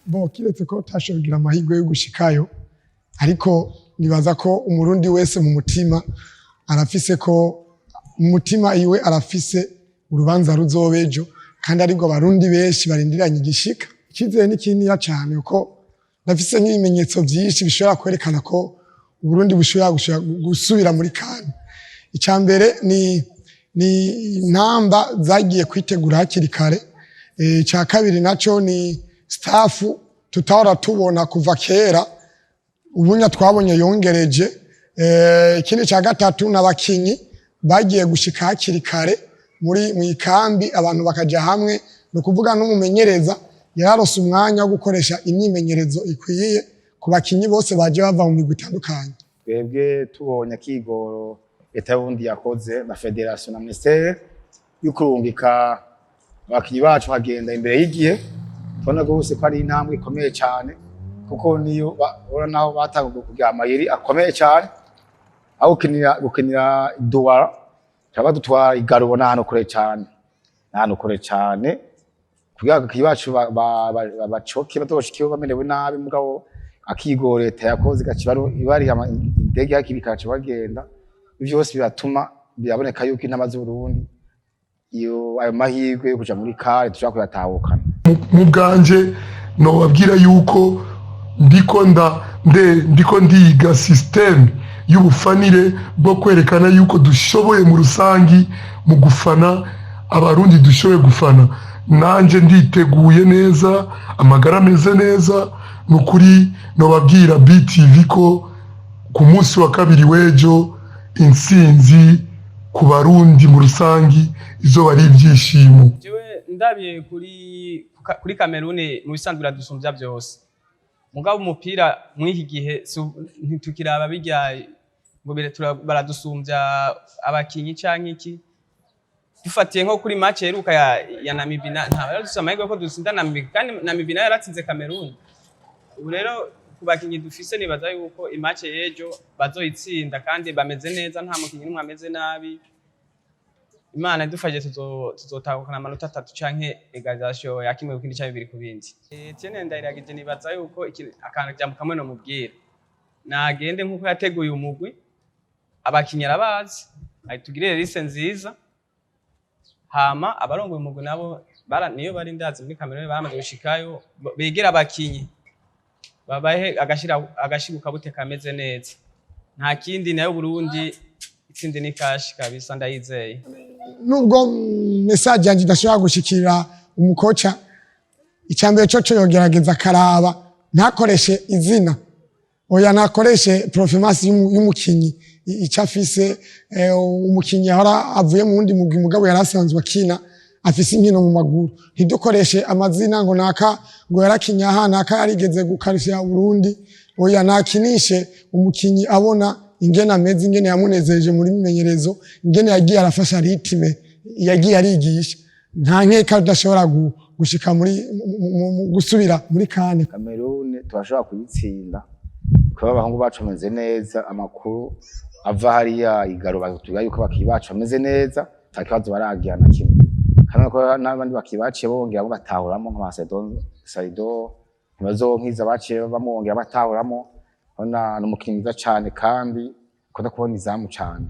Bo kiretse ko utashoboye kugira amahirwe yo gushikayo, ariko nibaza ko Umurundi wese mu mutima arafise ko mu mutima iwe arafise urubanza ruzoba ejo, kandi aribwo Abarundi benshi barindiranye igishika. Icyizere ni kininiya cyane, kuko ndafise nk'ibimenyetso byinshi bishobora kwerekana ko Uburundi bushobora gusubira muri CAN. Icya mbere ni intamba zagiye kwitegura hakiri kare. Icya kabiri naco ni staff tutahora tubona kuva kera, ubunya twabonye yongereje. Ikindi cya gatatu n'abakinyi bagiye gushika hakiri kare muri mu ikambi, abantu bakaja hamwe. Ni ukuvuga n'umumenyereza yararose umwanya wo gukoresha imyimenyerezo ikwiye ku bakinyi bose baje bava mu migwi itandukanye. Twebwe tubonye akigoro leta y'Uburundi yakoze na fédération na ministère yo kurungika abakinyi bacu bakagenda imbere y'igihe, tubona rwose ko ari intambwe ikomeye cyane, kuko niyo ubona naho batanguye kugira amayeri akomeye cyane aho gukinira Douala, tukaba dutwara igarubo n'ahantu kure cyane, n'ahantu kure cyane, kugira ngo abakinyi bacu bacoke batoshikiwe bamerewe nabi. Mugabo akigoro leta yakoze igaca ibariha indege hakiri kare, baca bagenda. Ivyo byose biratuma biraboneka yuko intama z'Uburundi iyo ayo mahirwe yo kuja muri CAN dushobora kuyatahukana. Mu bwanje nobabwira yuko ndiko nda nde ndiko ndiga système y'ubufanire bwo kwerekana yuko dushoboye mu rusangi mu gufana. Abarundi dushoboye gufana. Nanje nditeguye neza, amagara ameze neza. Ni ukuri nobabwira BTV ko ku munsi wa kabiri w'ejo intsinzi ku Barundi mu rusangi izoba ari ibyishimo. Jewe ndabiye kuri Cameroon, mu bisanzwe iradusumbya byose, mugabo umupira mw'iki gihe ntitukiraba bijya ngo baradusumbya abakinyi canke iki. Dufatiye nko kuri match iheruka ya Namibia, nta baradufise amahirwe ko dutsinda Namibia, kandi Namibia nayo yaratsinze Cameroon. Ubu rero ku bakinyi dufise, nibaza yuko i match y'ejo bazoyitsinda, kandi bameze neza, nta mukinyi n'umwe ameze nabi. Imana idufashije tuzotahukana amanota 3 canke égalisation ya 1 ku kindi canke 2-2. Etienne Ndayiragije, nibaza yuko akantu jambo kamwe nomubwira, nagende nkuko yateguye umugwi, abakinyi arabazi, atugirire liste nziza. Hama abarongoye umugwi nabo niyo bari, ndazi muri Cameroon baramaze gushikayo, begera abakinyi, babahe agashira kabute kameze neza. Nta kindi nayo, Burundi itsinzi ni cash kabisa, ndayizeye. Nubwo message yanjye idashobora gushikira umukoca, icyambere cyo yogerageza akaraba ntakoreshe izina, oya, nakoreshe performance y'umukinyi, icyo afise. Umukinyi ahora avuye mu wundi mugwi, mugabo yari asanzwe akina, afise inkino mu maguru. Ntidukoreshe amazina ngo naka ngo yarakinye aha, naka yarigeze gukarishya Burundi. Oya, nakinishe umukinyi abona ingene ameze, ingene yamunezereje muri mimenyerezo, ingene yagiye arafasha rythme yagiye arigisha. Nta nkeka udashobora gushika muri gusubira muri CAN. Cameroon turashobora kuyitsinda kuba abahungu bacu bameze neza. Amakuru ava hariya igaro batubwira yuko abakinyi bacu bameze neza, ata kibazo baragira na kimwe, kandi ko n'abandi bakinyi baciye bongera batahuramo nka Saido Ntibazonkiza, baciye bamwongera batahuramo. Urabona ni umukinyi mwiza cane kandi akunda kubona izamu cane.